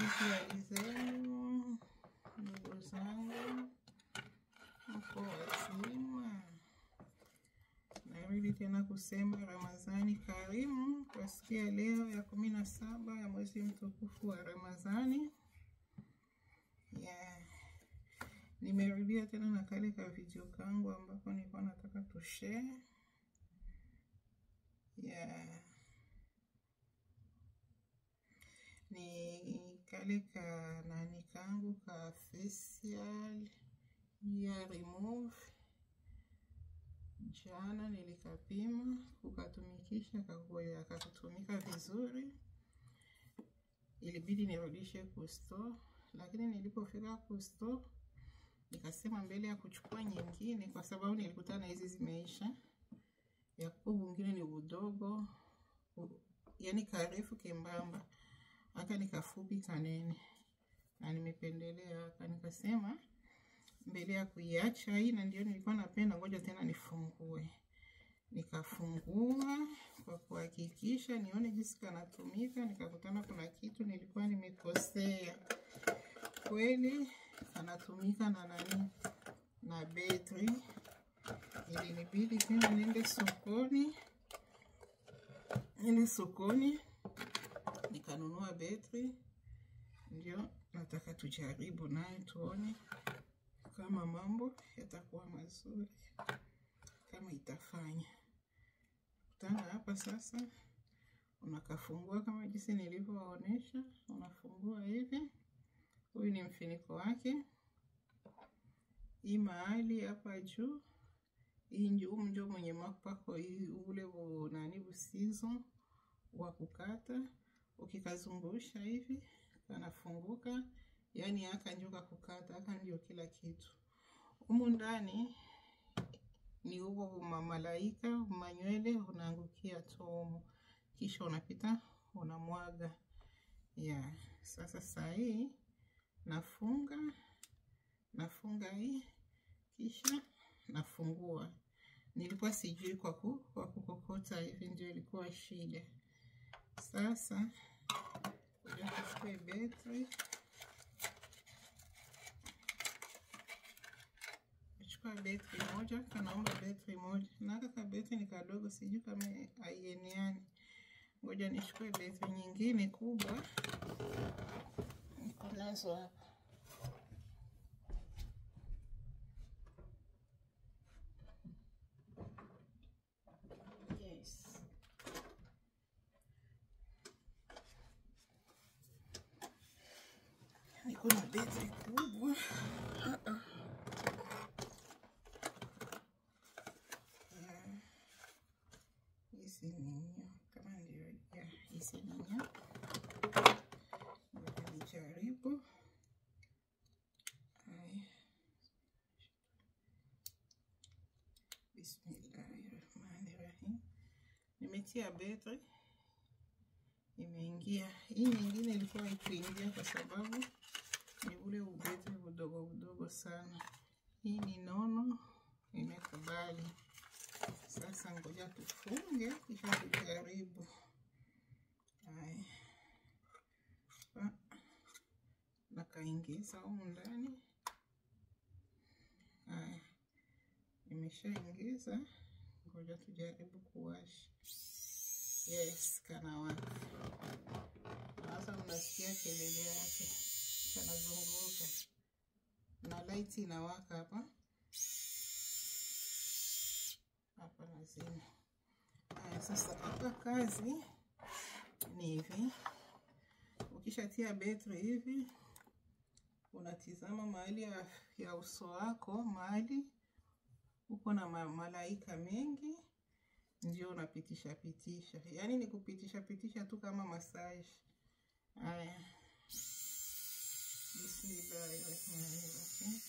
Vipi hali zenu ndugu zangu, mko wazima? Narudi tena kusema Ramadhani karimu kwa siku ya leo ya 17 ya mwezi mtukufu wa Ramadhani. Yeah. Nimerudia tena na kale ka video kangu ambako nilikuwa nataka tu share. Yeah. Ni kale ka nani kangu ka facial ya remove. Jana nilikapima kukatumikisha, kakutumika vizuri. Ilibidi nirudishe ku store, lakini nilipofika ku store nikasema mbele ya kuchukua nyingine, kwa sababu nilikutana hizi zimeisha. Ya mwingine ni udogo, yani karefu kembamba, aka nikafupi kanene, na nimependelea aka, nikasema mbele ya kuiacha hii, na ndio nilikuwa napenda, ngoja tena nifungue. Nikafungua kwa kuhakikisha nione jinsi kanatumika, nikakutana kuna kitu nilikuwa nimekosea. Kweli kanatumika na nani, na betri. Ilinibidi tena niende sokoni, nikanunua betri. Ndio nataka tujaribu nayo tuone kama mambo yatakuwa mazuri, kama itafanya. Kutana hapa sasa, unakafungua kama jinsi nilivyowaonesha, unafungua hivi. Huyu ni mfiniko wake. Hii mahali hapa juu, hii ndio mwenye mapako hii ule nani usizo wa kukata. Ukikazungusha hivi kanafunguka. Yani haka ndio kukata, haka ndio kila kitu. Humu ndani ni huo malaika manywele unaangukia tu humu, kisha unapita unamwaga. Yeah. Sasa saa hii nafunga hii, kisha nafungua. Nilikuwa sijui kwa kukokota hivi, ndio ilikuwa shida. Sasa kuja betri, chukua betri moja, kanaomba betri moja. Na kaka betri ni kadogo, sijui kama haieniani. Ngoja nichukue betri nyingine kubwa, niko nazo hapa. Yes. Niko na betri kubwa. Hizi ni kama ndio ya hizi ni. Ngoja nijaribu. Bismillahirrahmanirrahim. Nimetia betri, imeingia. Hii nyingine ilikuwa haikuingia kwa sababu ni ule ubetri udogo udogo sana. Hii ni nono, imekubali. Sasa ngoja tufunge kisha tujaribu. Haya. Nakaingiza humu ndani. Haya. Nimeshaingiza. Ngoja tujaribu kuwasha. Yes, kanawaka. Sasa mnasikia kelele yake. Kanazunguka. Na light inawaka hapa. Hapa lazima. Haya, sasa hapa kazi ni hivi. Ukishatia betri hivi, unatizama mahali ya uso wako, mahali uko na malaika mengi, ndio unapitisha pitisha. Yani ni kupitisha pitisha tu kama massage. Haya. Bismillahirrahmanirrahim.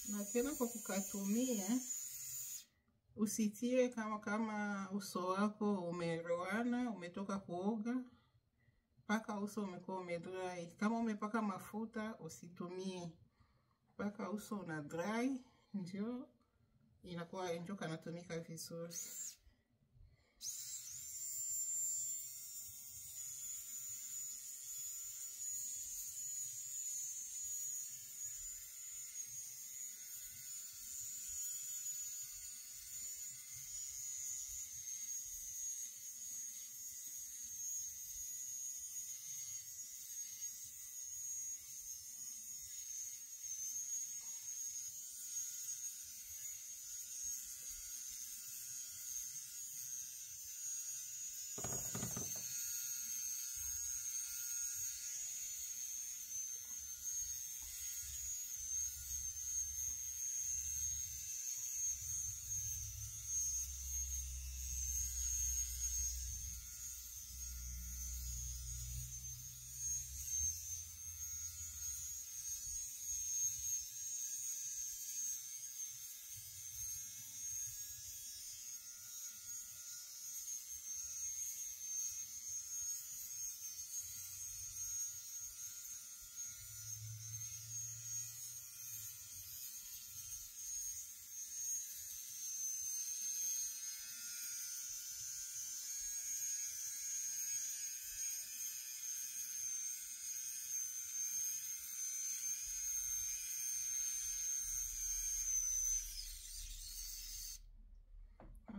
Na tena kwa kukatumia Usitie kama uso wako umeroana, umetoka kuoga, paka uso umekuwa umedry. Kama umepaka mafuta usitumie, paka uso una dry, ndio inakuwa ndio kanatumika vizuri.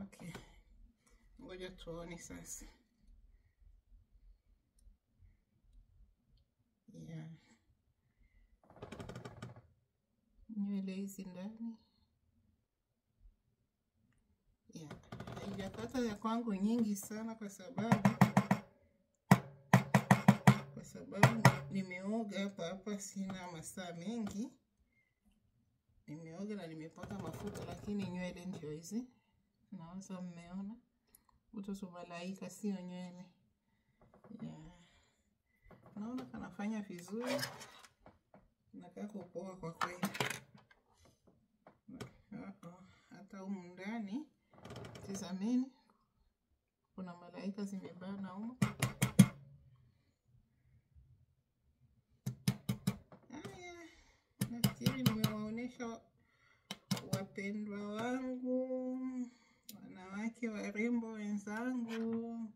Okay, ngoja tuone sasa. Yeah. Nywele hizi ndani. Yeah. Haijakata ya kwangu nyingi sana kwa sababu nimeoga hapa sina masaa mengi. Nimeoga na nimepaka mafuta, lakini nywele ndio hizi. Nawaza mmeona utoto malaika, sio nywele. Yeah. Naona kanafanya vizuri na kako poa kwa kweli. Hata humu ndani tazameni, kuna malaika zimebana humu. Haya, nafikiri nimewaonesha wapendwa wangu, wanawake warembo wenzangu,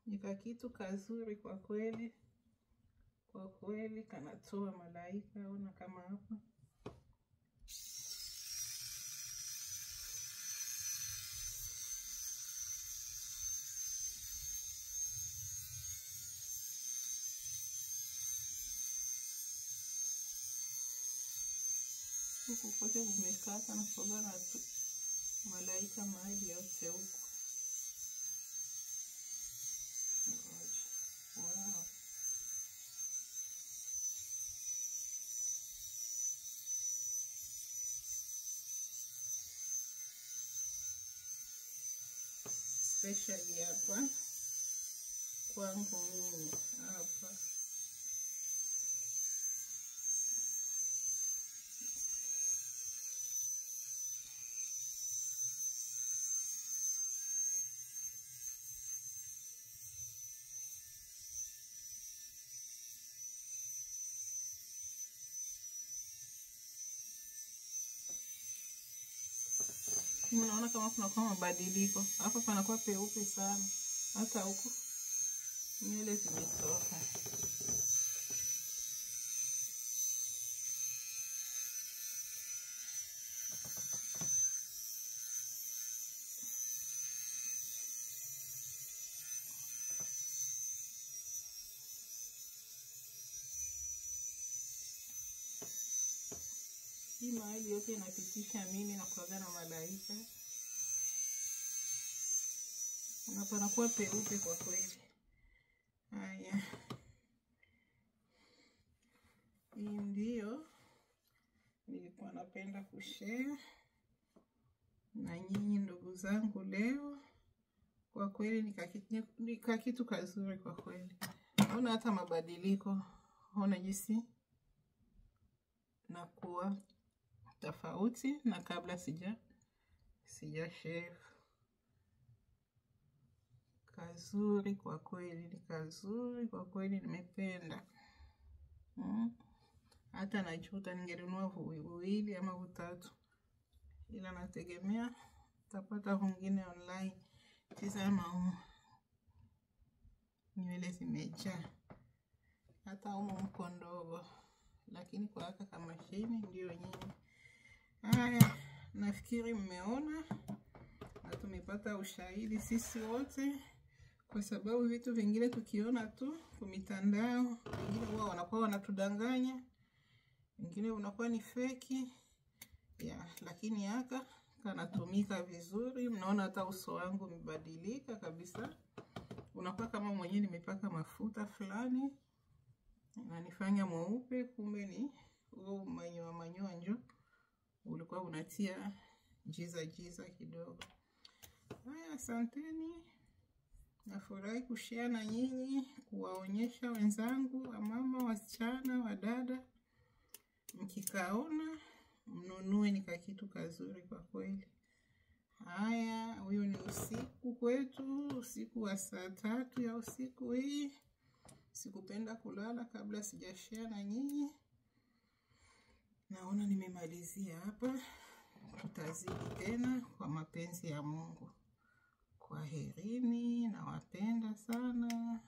nika kitu kazuri kwa kweli. Kwa kweli kanatoa malaika, ona kama hapa. Huku kote kumekata na kuoga na malaika mahali yote huku. Wow. Especially hapa kwangu mimi hapa. Naona kama kuna kwa mabadiliko hapa, panakuwa peupe sana, hata huku nywele zimetoka. Hii mahali yote inapitisha mimi na kuaga na malaika, na panakuwa peupe kwa kweli. Haya, hii ndio nilikuwa napenda kushare na nyinyi ndugu zangu leo. Kwa kweli nika kitu kazuri kwa kweli. Ona hata mabadiliko, ona jinsi na kuwa tofauti na kabla Sijashave. Kazuri kwa kweli, ni kazuri kwa kweli, nimependa. Hata najuta ningenunua viwili ama vitatu, ila nategemea tapata vingine online. Tizama humu nywele zimejaa, hata humu mko ndogo, lakini kwa haka kamashini ndio nyingi. Haya, nafikiri mmeona na tumepata ushahidi sisi wote, kwa sababu vitu vingine tukiona tu kwa mitandao, wengine huwa wanakuwa wanatudanganya, wengine unakuwa ni feki ya, lakini haka kanatumika vizuri. Mnaona hata uso wangu umebadilika kabisa, unakuwa kama mwenyewe nimepaka mafuta fulani inanifanya mweupe, kumbe ni huo manyoa manyoa njo ulikuwa unatia jiza jiza kidogo. Haya, asanteni. Nafurahi kushare na nyinyi, kuwaonyesha wenzangu, wamama, wasichana, wadada, mkikaona mnunue, ni kakitu kazuri kwa kweli. Haya, huyu ni usiku kwetu, usiku wa saa 3 ya usiku hii. Sikupenda kulala kabla sijashare na nyinyi. Naona nimemalizia hapa. Tutazidi tena kwa mapenzi ya Mungu. Kwaherini, nawapenda sana.